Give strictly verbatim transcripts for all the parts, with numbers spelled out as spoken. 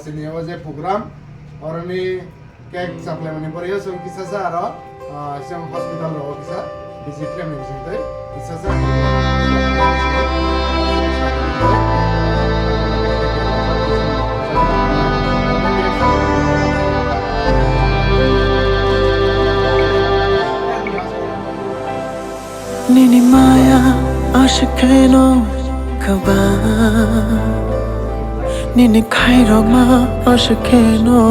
Chini o je program, oroni cake chaplaimani pore o chwng kisa sa aro, ah, chwng hospital rogo kisa visit khlaimani bisingtwi kisa sa. Nini maya aswk kheno kwbang, nini khairokma aswk kheno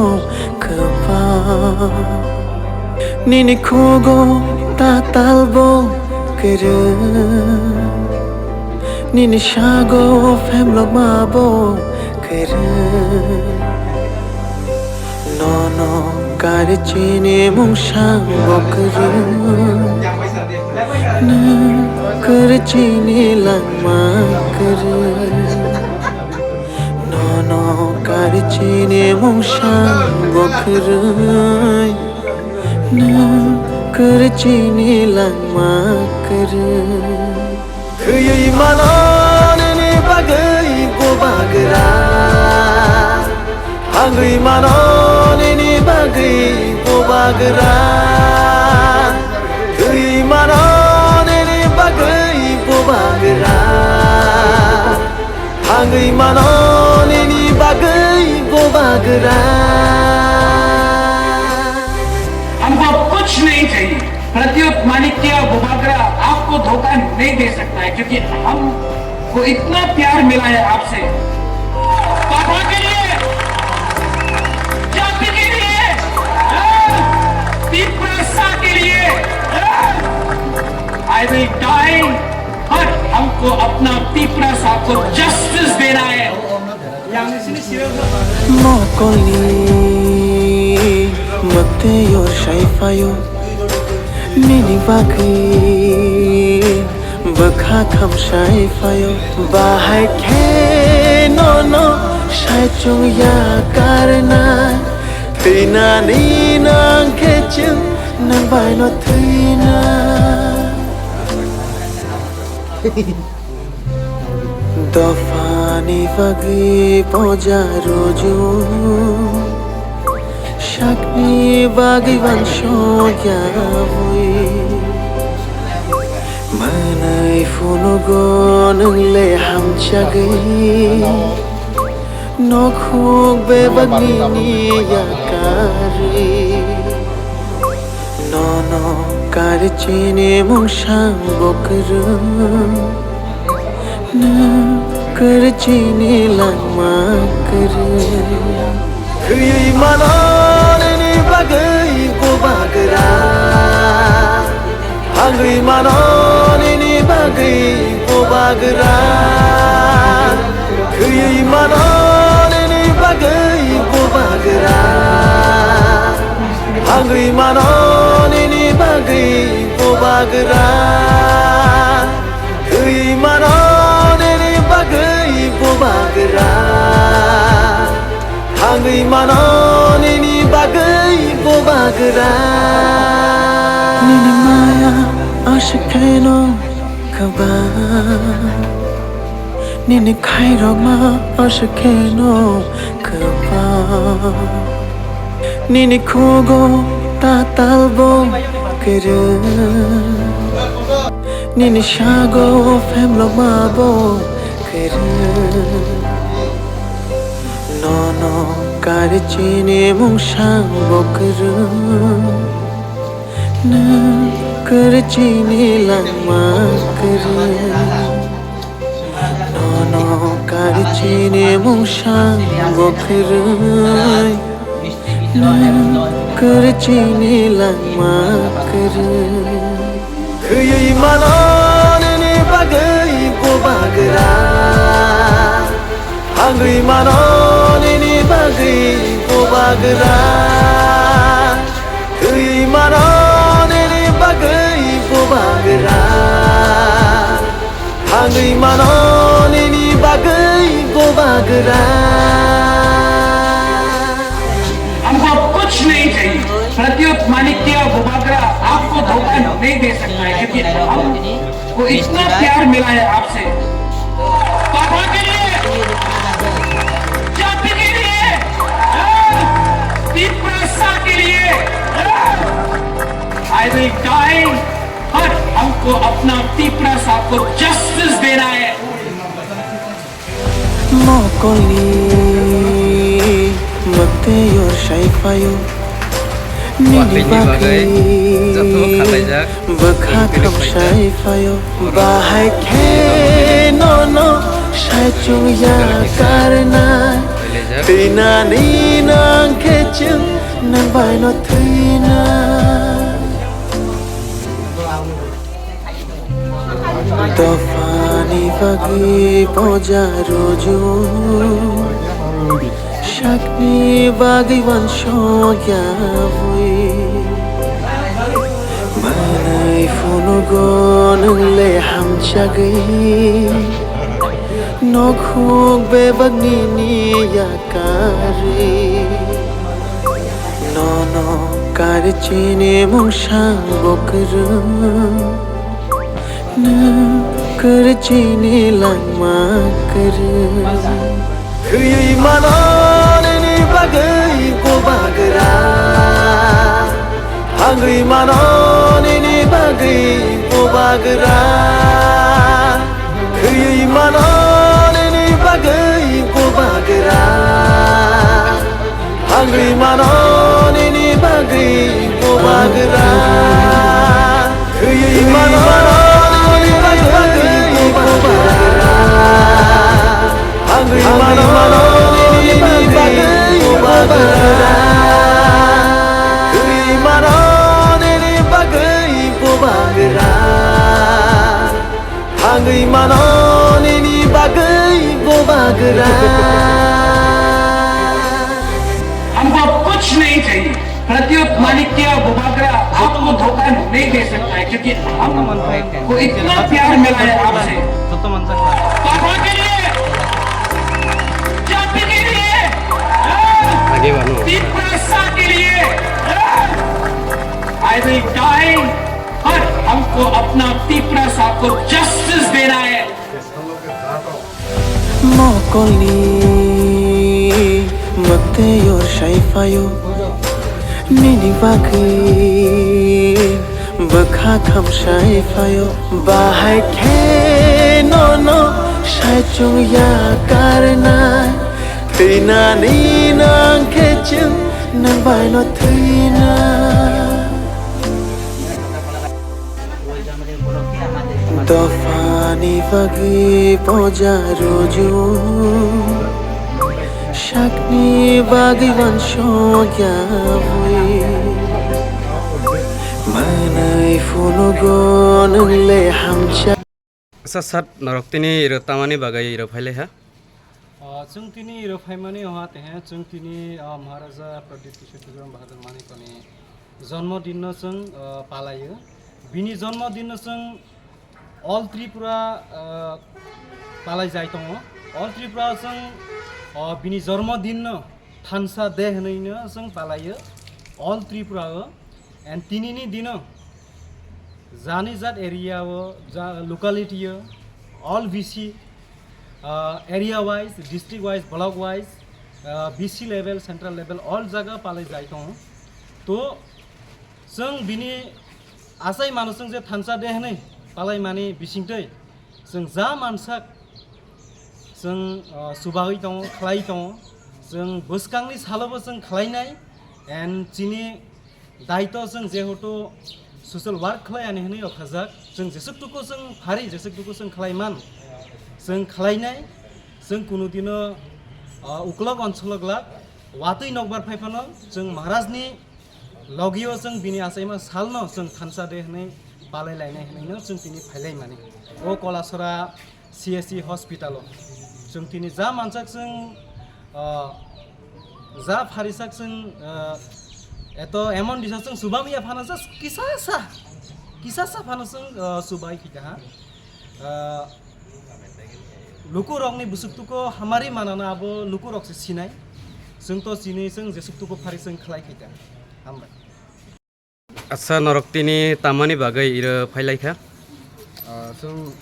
kwbang, nini khugo tatalbo kwrwng, nini sago phemlokmabo kwrwng. Nono kari chini mungsang bo kwrwng, nwng kari chini langma kwrwng. Nono kari chini mungsang bo kwrwng, nwng kari chini langma kwrwng. Khwiywi mano nini bagwi bubagra, hangwi mano nini bagwi bubagra. Khwiywi mano nini bagwi bubagra, hangwi mano nini bagwi bubagra. हमको अब कुछ नहीं चाहिए। प्रद्युत माणिक्य बुबागरा आपको धोखा नहीं दे सकता है, क्योंकि हमको इतना प्यार मिला है आपसे। पापा के लिए, जाति के लिए, तिप्रासा के लिए, I will die, but हमको अपना तिप्रासा को जस्टिस देना है। Mokolni mwktwi yor sai phaio, nini bagwi bwkha kham sai phaio. Bahai khe nono sai chwng ya karnai, twi nani nang khe chwng nang bai no thwinai. Dophani bagwi boja ruju, sakni bagwi wansok ya bui. Manwi phunugo nwng le hamjagwi, nokhuk bebak nini yakarwi. Nono kari chini mungsang bo kwrwng, nwng kari chini langma kwrwng. Khwiywi mano nini bagwi bubagra, hangwi mano nini bagwi bubagra. Khwiywi mano nini bagwi bubagra, hangwi mano nini bagwi bubagra. Khwiywi mano nini bagwi bubagra, hangwi mano nini bagwi bubagra. Nini maya aswk kheno kwbang, nini khairokma aswk kheno kwbang. Nini khugo tatalbo kwrwng, nini sago phemlokmabo kwrwng. Nono kari chini mungsang bo kwrwng, nwng kari chini langma kwrwng. Nono kari chini mungsang bo kwrwng, nwng kari chini langma kwrwng. Khwiywi mano nini bagwi bubagra, hangwi mano nini bagwi bubagra. Khwiywi mano nini bagwi bubagra, hangwi mano nini bagwi bubagra. हमको अब कुछ नहीं चाहिए। प्रद्युत माणिक्य बुबागरा आपको धोखा नहीं दे सकता है, क्योंकि हमको इतना प्यार मिला है आपसे। पापा के लिए, जाति के लिए, को अपना तीपरा साहब को जस्टिस देना है। Mokolni mwktwi yor sai phaio, nini bagwi bwkha khamsai phaio. Bahai khe nono sai chungya karnai, thwinani nang khe chwng nang bai no thwinai. Dophani bagwi boja rujung, sakni bagwi wansokya bui. Manwi phunugo nwng le hamjagwi, nokhuk bebak nini yakarwi. Nono kari chini mungsa bo kwrwng, nwng kari chini langma kwrwng. Khwiwi mano nini bagwi bubagra, hangwi mano nini bagwi bubagra. Khwiwi mano nini bagwi bubagra. Hangwi mano nini bagwi bubagra. Khwiwi mano nini bagwi bubagra. Hangwi mano nini bagwi bubagra. Khwiwi mano nini bagwi bubagra. Hangwi mano nini bagwi bubagra. हमको अब कुछ नहीं चाहिए। प्रद्युत मानिक्य बुबागरा आपको धोखा नहीं दे सकता है, क्योंकि हमको इतना प्यार मिला है आपसे। पापा के लिए, जाति के लिए, आगे बढ़ो। तिप्रासा के लिए, I will die, पर हमको अपना तिप्रासा को जस्टिस देना है। Mokolni mwktwi yor sai phaio, nini bagwi bwkha khamsai phaio. Bahai khe nono sai chungya karnai, thwinani nang khe chwng nang bai no thwinai. Dophani bagwi boja rujung, sakni bagwi wansokya bui. Manwi phunugo nwng le hamjak. Sat sat norok tini iro tamani bagwi iro phailai ha? Ah, chwng tini iro phaimani oha tehe, chwng tini, ah, Maharaja Pradyut Kishore Tripura Bahadur Manikoni jonmo dinno chwng, ah, palaio. Bini jonmo dinno chwng all Tripura, ah, palai jai tongo. All Tripura chwng, ah, bini jormo dinno thansa de hwnwi no chwng palaio all Tripura o. And tinini dino jani jat area o, ja-, locality o, all B C, ah, area wise, district wise, block wise, ah, B C level, central level, all jaga palai jai tongo. To chwng bini achai mano chwng je thansa de hwnwi palai mani bisingtwi chwng ja mansak chwng, ah, chubawi tongo, khlai tongo. Chwng bwskangni salobo chwng khlainai, and chini daito chwng jehetu social work khlai ani hwnwi rok khajak, chwng jesuk tuku chwng phari, jesuk tuku chwng khlai man, chwng khlainai. Chwng kunu dino, ah, uklok onsolok lak watwi nokbar phai phano chwng Maharajni logio chwng bini achaima salno chwng thansa de hwnwi palai lainai hwnwino chwng tini phailai mani. O Kolasora C S C hospital o chwng tini ja mansak chwng, ah, ja pharisak chwng, ah, eto emon disa chwng chubamya phano just kisasa, kisasa phano chwng, ah, chubai khita ha. Ah, lukurokni busuk tuko hamari manana abo lukurok se sinai. Chwng to chini chwng jesuk tuko phari chwng khlai khita. Hambai. Acha, norok tini tamani bagwi iro phailaikha? Ah, chwng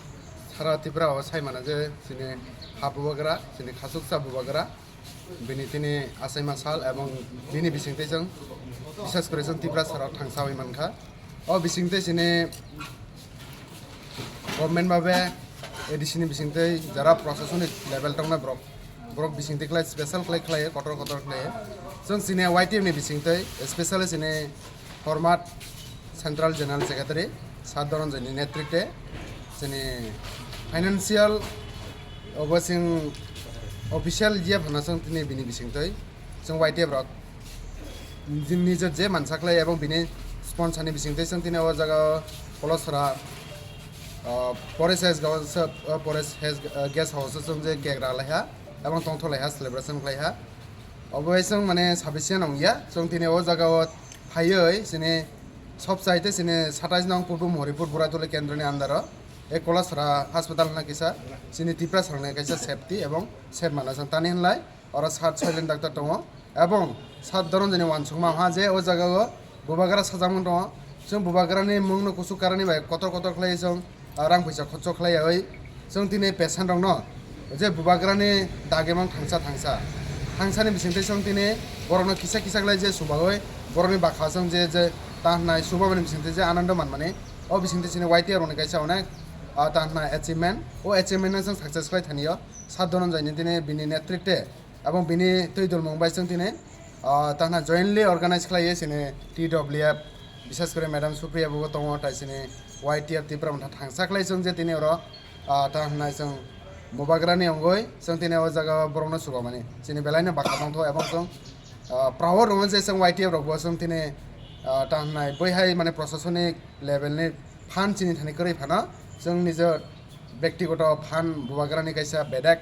sara Tripura o sai mano je chini ha bubagra, chini khasuksa bubagra, bini tini achaima sal ebong bini bisingtwi chwng, bisas kore chwng Tripura sara thangsawi mankha. O bisingtwi chini Government babe A D C ni bisingtwi jara proshasonic level tongnai borok, borok bisingtwi khlai special khlai khlai kotor kotor khlai. Chwng chini Y T F ni bisingtwi specially chini format Central General Secretary Sir Dhananjay ni netrite chini financial obo chwng official ye phano chwng tini bini bisingtwi chwng Y T F rok nijor je mansa khlai ebong bini sponsor ni bisingtwi chwng tini o jaga o Kolosra, ah, Forest House ga-, ah, Forest House, ah, Guest House o chwng je cake ra lai ha ebong tongtho lai ha celebration khlai ha. Obo hai chwng mane sufficient wng ya, chwng tini o jaga o phaiwi chini sob chaite chini satais nong Purbo Mohoripur Boraitoli Kendro ni under o e Kolasra Hospital hwnna kisa chini Tiprasa rok ni kaisa safety ebong safe mana chwng tani hwnlai. Oro sat silent doctor tongo, ebong sat Dhananjay ni uansukma ha je o jaga o bubagra sajakmung tongo. Chwng bubagra ni mung no kuchuk karani bai kotor kotor khlai chwng, ah, rang puisa khorcho khlai yawi chwng tini patient rok no je bubagra ni dagi mang thangsa thangsa, thangsa ni bisingtwi chwng tini borok no kisa kisa khlai je subawi borok ni bakha chwng je, je ta hwnai subamani bisingtwi je anando manmani, o bisingtwi chini Y T F rok ni kaisa onek, ah, ta hwnai achievement, o achievement no chwng success khlai thani o sat Dhananjay ni tini bini netrite. Abong bini twi dulmung bai chwng tini, ah, ta hwnai jointly organize khlaiwi chini T W F, bises kore Madam Supriya bo tongo, tai chini Y T F Tipra Motha thangsa khlai chwng je tini oro, ah, ta hwnai chwng bubagra ni wngwi chwng tini o jaga o borok no chubamani chini belai no bakha tongtho, ebong chwng, ah, proud wngo je chwng Y T F rok bo chwng tini, ah, ta hwnai bwihai mane proshasonic level ni phan chini thani kwrwi phano chwng nijor bektigoto phan bubagrani kaisa bedek,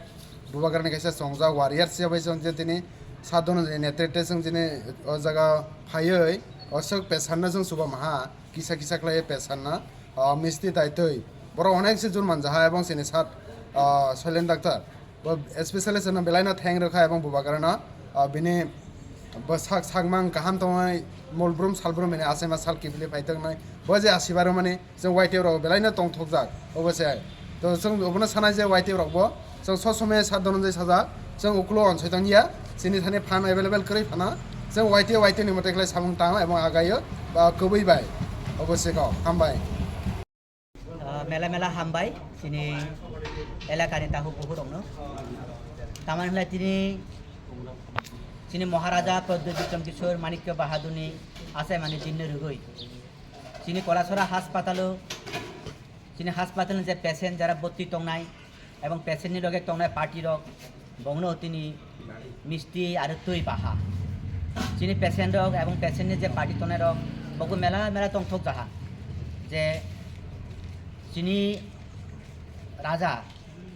bubagrani kaisa chongjak warrior se bai chwng je tini sat Dhananjay ni netrite chwng chini o jaga phaiwi o swk pesanno chwng chubamaha kisa kisa khlaiwi pesanno, o misti tai twi borok onek se jun manjaha ebong chini sat, o silent doctor. Bo especially chwngno belaino theng rwkha ebong bubagrano, ah, bini bwsak sakmang kaham tongwi molbrum salbrum bini achaima sal kiphilwi phai tongnai. Bo je asiba rwmani chwng Y T F rok belaino tongthokjak obo se. To chwng obono sanai je Y T F rokbo chwng sob somoi sat Dhananjay sajak, chwng ukulo onsoi tongya, chini thani phan available kwrwi phano chwng Y T F, Y T F ni mote khlai samung tang ebong agaio, ah, kwbwi bai. Obo se kok, hambai. Ah, mela mela hambai chini elakani takhuk bukhuk rokno. Tamani hwnlai tini chini Maharaja Pradyut Bikram Kishore Manikya Bahadurni achaimani dinno rwgwi chini Kolasora haspatalo, chini haspatalni je patient jara bhorti tongnai, ebong patient ni loge tongnai party rok bongno tini misti aro twi baha. Chini patient rok ebong patient ni je party tongnai rok bogo mela mela tongthok jaha je chini raja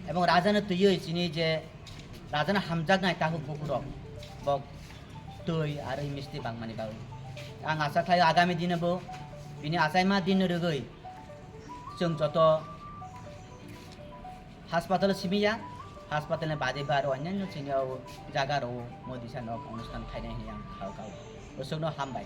ebong raja no twiwi chini je raja no hamjaknai takhuk bukhuk rok bok twi aro misti bangmani bagwi. Ang asa khlai agami dino bo bini achaima din rwgwi chwng joto Haspatalo simi ya, haspatalo bade ba aro onyanyo chini o jaga ro Modi sa nok onustan khainai hini ang khao khao. Bosokno hambai.